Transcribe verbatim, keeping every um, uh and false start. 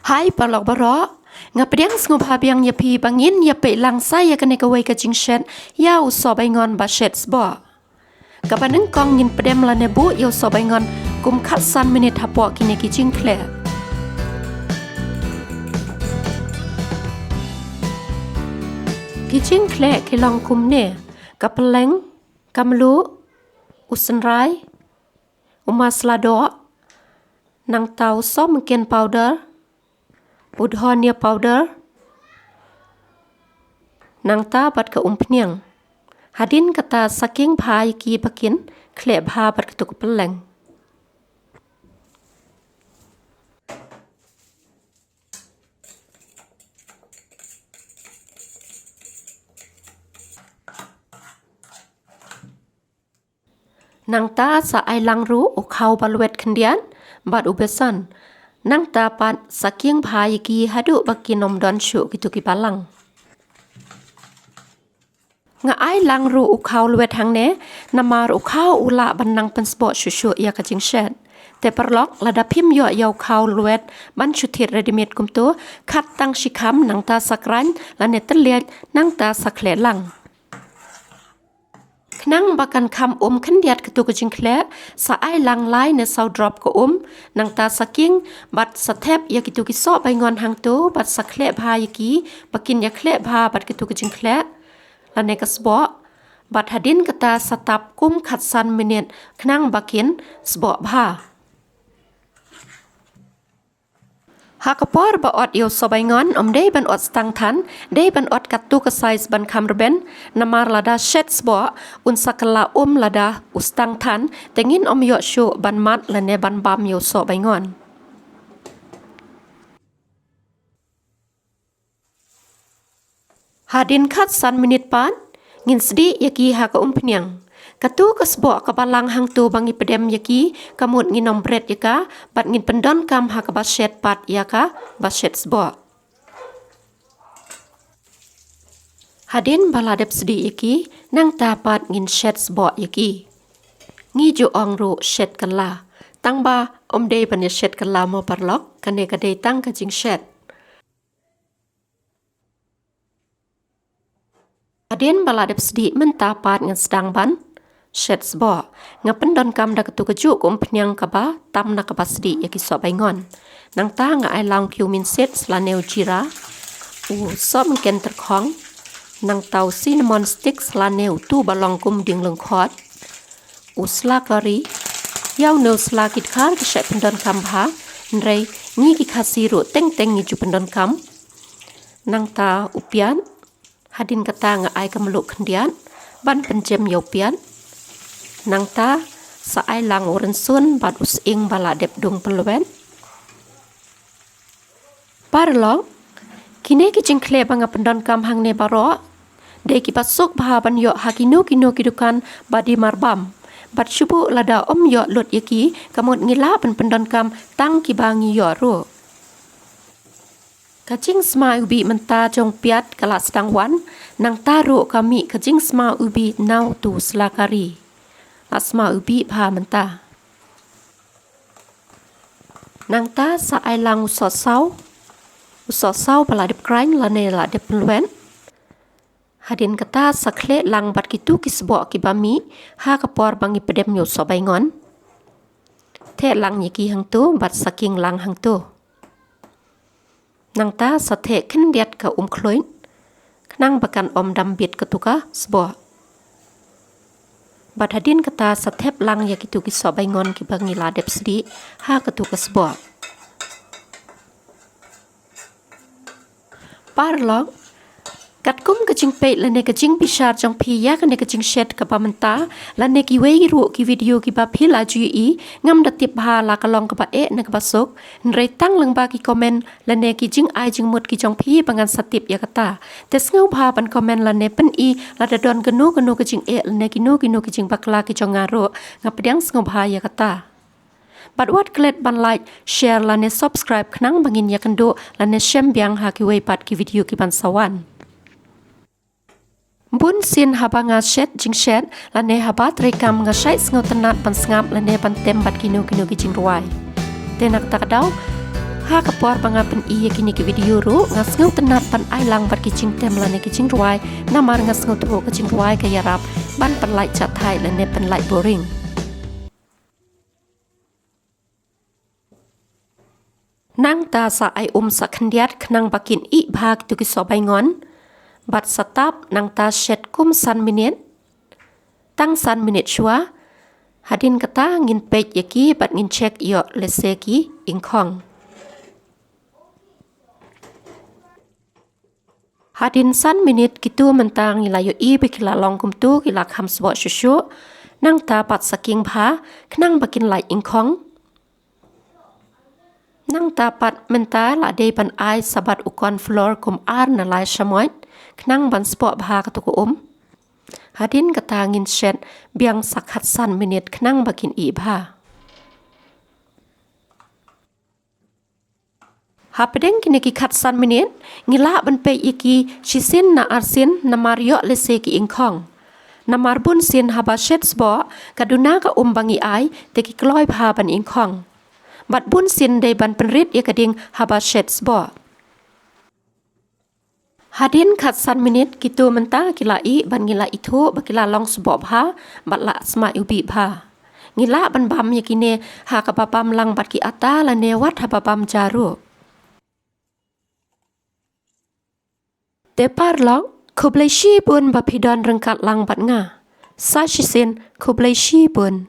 Hai paralok baroh, nga pdiang sngewbha biang ïa phi ba ngin ïa peit lang sa ïa kane kawei ka jingshet ïa u sohbaingon ba shet sboh. Kaba nyngkong ngin pdem lane buh ïa u sohbaingon kum khatsan minit hapoh kine ki jingkhleh. Ki jingkhleh ki long kumne: ka pylleng, ka mluh, u synrai, u masla doh, nangta u sohmynken powder, u dhania powder, nangta bad ka umphniang. Hadien kata sa kieng bha ïa ki ba kin khleh bha bad katu ka pylleng. Nangta sa ai lang ruh u khaw ba lwet khyndiat bad u besan. Nangta pat sa kieng bha ïa ki haduh ba kin ym don shuh kitu ki balang. Nga ai lang ruh u khaw lwet hangne, namar u khaw u lah ban nang pynsboh shuh shuh ïa ka jingshet. Te paralok, lada phim ïoh ïa u khaw lwet ban shu thied readymade kumtu, khat tang shi kham nangta sa khraiñ lane tylliat nangta sa khleh lang. Khnang ba kan kham um khyndiat katu ka jingkhleh, sa ai lang lai ne saw drop ka um, nangta sa kieng bad sa thep ïa kitu ki sohbaingon hangtu bad sa khleh bha ïa ki ba kin ïa khleh bha bad kitu ka jingkhleh lane ka sboh. Bad hadien kata sa tap kum khatsan minit khnang ba kin sboh bha. Ha ka por ba ot ïa u sohbaingon, ym dei ban ot stang than, dei ban ot katto ka size ban kham rben, namar lada shet sboh, un sa kylla um lada u stang than, te ngin ym ïoh shuh ban mad lane ban bam ïa u sohbaingon. Hadien khatsan minit pat, ngin sdieh ïa ki ha ka umphniang. Katu ka sboh kaba lang hangtu ba ngi pdem ïa ki, ka mut ngin ym bret ïa ka, bad ngin pyndonkam ha kaba shet pat ïa kaba shet sboh. Hadien ba la dep sdieh ïa ki, nangta pat ngin shet sboh ïa ki. Ngi ju ong ruh shet kylla. Tang ba ym dei ban ïa shet kylla mo paralok, kane ka dei tang ka jingshet. Hadien ba la dep sdieh mynta pat ngan sdang ban shet sboh. Nga pyndonkam da katu kajuh ka umphniang kaba tam na kaba sdieh ïa ki sohbaingon. Nangta nga ai lang cumin seeds lane u jira, u sohmynken tyrkhong, nangta u cinnamon sticks lane utu ba long kum dieng lyngkhot, u sla kari. Ïa une u sla ki dkhar ki shait pyndonkam bha, hynrei ngi ki Khasi ruh teng teng ngi ju pyndonkam. Nangta u piat, hadien kata nga ai ka mluh khyndiat ban pynjem ïa u piat. Nangta sa ai lang u rynsun bad u sying ba la dep dung pynlwet. Paralok, kine ki jingkhleh ba nga pyndonkam hangne baroh dei kiba suk bha ban ïoh ha kino kino ki dukan ba dei marbam. Bad shu buh lada ym ïoh lut ïa ki, ka mut ngi lah ban pyndonkam tang kiba ngi ïoh ruh. Ka jingsma iwbih mynta jong piat ka la sdang wan, nangta ruh ka mih ka jingsma iwbih na utu sla kari. La sma iwbih bha mynta. Nangta sa ai lang u sohsaw, u sohsaw ba la dep khraiñ lane la dep pynlwet. Hadien kata sa khleh lang bad kitu ki sboh kiba mih ha ka por ba ngi pdem ïa u sohbaingon. Theh lang ïa ki hangtu bad sa kieng lang hangtu. Nangta sa theh khyndiat ka um khluit, khnang ba kan ym dam bit katu ka sboh. Bad hadien kata sa thep lang ïa kitu ki sohbaingon kiba ngi la dep sdieh ha katu ka sboh. Paralok, katkum ka jingpeit lane ka jingbishar jong phi ïa kane ka jingshet kaba mynta, lane kiwei ruh ki video kiba phi la ju ïohi, ngam da tip bha la ka long kaba eh ne kaba suk, hynrei tang lyngba ki comment lane ki jingai jingmut ki jong phi ba ngan sa tip ïa kata. Te sngewbha ban comment lane pyni lada don kano kano ka jingeh lane kino kino ki jingbakla ki jong nga ruh, nga pdiang sngewbha ïa kata. Bad wat klet ban like, share lane subscribe khnang ba ngin ïakynduh lane shem biang ha kiwei pat ki video kiban sa wan. Bun sien haba nga shet jingshet lane haba trei kam nga shait sngewtynnat ban sngap lane ban tem bad kino kino ki jingrwai. Te na kata ka daw, Ha ka por ba nga pyni ïa kine ki video ruh, nga sngewtynnat ban ai lang bad ki jingtem lane ki jingrwai, namar nga sngewthuh ka jingrwai ka ïarap ban pynlait jathai lane pynlait boring. Nangta sa ai um sa khyndiat khnang ba kin ih bha kito ki sohbaingon. Bad sa tap nangta shet kum san minit. Tang san minit shuwa. Hadien kata ngin peit ïa ki bad ngin check ïoh lehse ki ingkhong. Hadien san minit kito mynta ngi la ïohi ba ki la long kumto, ki la kham sboh shuh shuh. Nangta pat sa kieng bha khnang ba kin lait ingkhong. Nangta pat mynta la dei ban ai sa bat u corn flour kum ar ne lai shamoit khnang ban sboh bha kato ka um. Hadien kata ngin shet biang sa khatsan minit khnang ba kin ih bha. Hapdeng kine ki khatsan minit, ngi lah ban peit ïa ki shisien ne arsien namar ïoh lehse ki ingkhong. Namar bunsien haba shet sboh, ka duna ka um ba ngi ai, te ki kloi bha ban ingkhong. Bad bunsien dei ban pynrit ïa ka ding haba shet sboh. Hadien khatsan minit kito mynta ki la ih bad ngi la ithuh ba ki la long sboh bha bad la sma iwbih bha. Ngi lah ban bam ïa kine ha kaba bam lang bad ki ata lane wat haba bam ja ruh. Te paralok, khublei shibun ba phi don ryngkat lang bad nga. Sa shisien, khublei shibun.